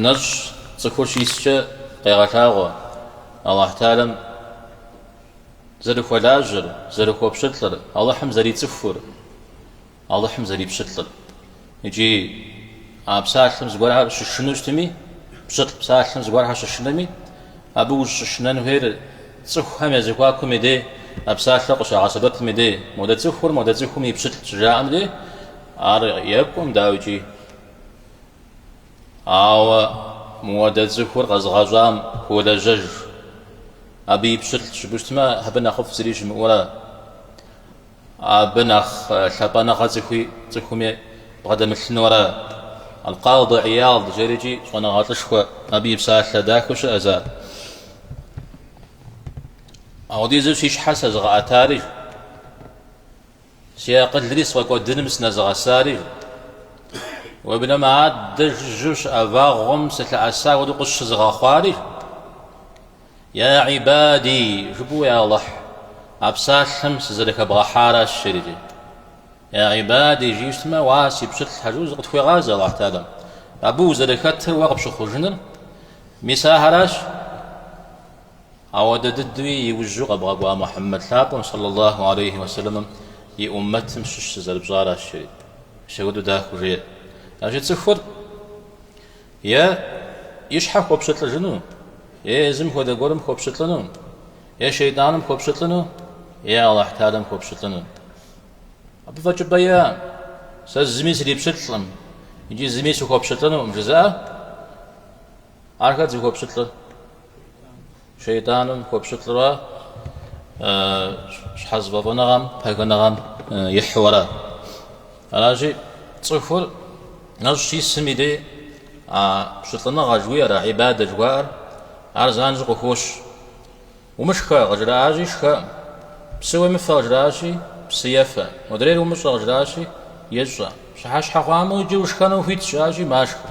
Нэщӏ цӏыхур щискӏэ къегъэлъагъуэ Алыхь Тэхьэлам зэрыхуэлажьэр, зэрыхуэпщылӏыр, Алыхьым зэрицӏыхур, Алыхьым зэрипщылӏыр. Икӏи а псалъэм зыгуэрхэр щышынэу щытми, пщылӏ псалъэм зыгуэрхэр щышынэми, абы ущӏыщышынэн хуейр цӏыхухэм я зэхуакум и дей а псалъэр къыщагъэсэбэпым и дей, модэ цӏыхур модэ цӏыхум и пщылӏ щыжаӏэм дей, ар екӏуэм, дауикӏи. Ауэ мыуэдэ цӏыхур къэзыгъэщӏам хуолэжьэж, абы и пщылӏ жыпӏэу щытмэ, абы нэхъыфӏ зыри щымыӏэу ара. Абы нэхъ лъапӏэныгъэ цӏыхуи цӏыхуми бгъэдэмылъыну ара. Аль-Къади Ияд жерикӏи щӏэныгъэлӏышхуэ абы и псалъэ дахэу щыӏэщ ар. Ауэдизу си щхьэр сэзыгъэӏэтари, си акъылри сфӏэкӏуэдыным сынэзыгъэсари, уеблэмэ адэ жыжьэу щыӏэ вагъуэм сылъэӏэса хуэдэу къысщызыгъэхъуари, Я гьибади, жыпӏэу я Алыхь, а псалъэм сызэрыхэбгъэхьаращ, жерикӏи. Я гьибади, жиӏэу щытмэ, уа си пщылӏхэ, жиӏэу зыкъытхуегъазэ Алыхь Тэхьэлам. Абы узэрыхэтыр уэ къыпщыхъужыныр, мис ахэращ. Ауэдэ дыдэуи иужьу къэбгъэкӏуа Мухьэммэд лъапӏэм, саллаллаху алейхи уэсэлэмым, и ӏуммэтым щыщ сызэрыпщӏаращ, жери. Мис апхуэдэу дахэу жеӏэ. Аращи, цӏыхур Е и щхьэ хуэпщылӏыжыну, е езым хуэдэ гуэрым хуэпщылӏыну, е шейтӏаным хуэпщылӏыну, е Алыхь Тэхьэлам хуэпщылӏыну. Абы фӏэкӏыпӏэ иӏэкъым. Сэ зыми срипщылӏкъым, икӏи зыми сыхуэпщылӏынукъым, жызыӏэ. Ар хэт зыхуэпщылӏыр? Шейтӏаным хуэпщылӏурэ щхьэзыфӏэфӏыныгъэм, пагэныгъэм ихьу ара. Аращи, цӏыхур нэщӏ щисым и дей а пщылӏыныгъэ жыхуиӏэр, а гьибадэ жыхуаӏэр, ар занщӏэу къыхощ. Умышхэ къыжраӏащи, шхэкъым. Псы уемыфэ къыжраӏащи, псы ефэ. Модрейр умыщӏэ къыжраӏащи, ещӏэ. Пщыхьэщхьэ хъуамэ, иджы ушхэну хуитщ, жаӏащи, машхэ.